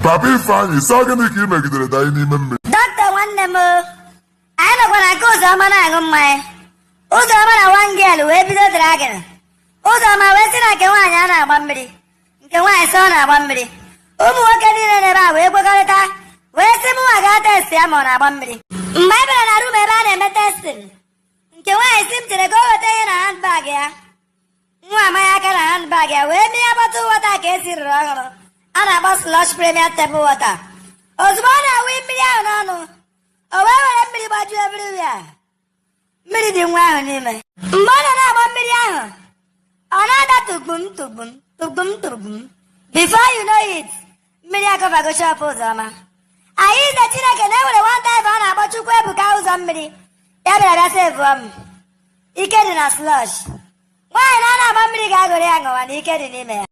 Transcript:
Papa Ifeanyị, sọ gịnị ka ị megidere danye n'ime mmiri? Dọkịta nwanne m, anyị nọkwa na nke Ụzọma na-aṅụ mmanya. Ụzọma na one girl wee bido dragging. Ụzọma wee sị na nke nwaanyị a na-agba mmiri, nke nwaanyị sị ọ na-agba mmiri. Ụmụ nwoke niile n'ebe a wee kwekọrịta wee sị mụnwa gaa test ya ma ọ na-agba mmiri. Mgbe anyị bịara na room ebe a na-eme testing, nke nwaanyị si m chere ka o weta ihe na handbag ya. Nwa amaghị aka na handbag ya wee mịa bottle water ka esi rụrụ ọhụrụ a na-akpọ Slush Premier table water. Ozugbo ọ na-awụ mmiri ahụ n'ọnụ, o wee were mmiri gbajuo everywhere. Mmiri dị nwa ahụ n'ime. Mgbe ọ nọ na-agba mmiri ahụ, ọ na-ada tugbum tugbum tugbum tugbum. Before you know it, mmiri akọbago shop Ụzọma. Anyị ize Chineke na enwere one type a na-akpọ Chukwu Ebuka ụzọ mmiri ya bịara bịa sevuo m. Ike dị na Slush. Nwaanyị na na-agba mmiri ga-agụrụ ya ṅụwa na ike dị n'ime ya.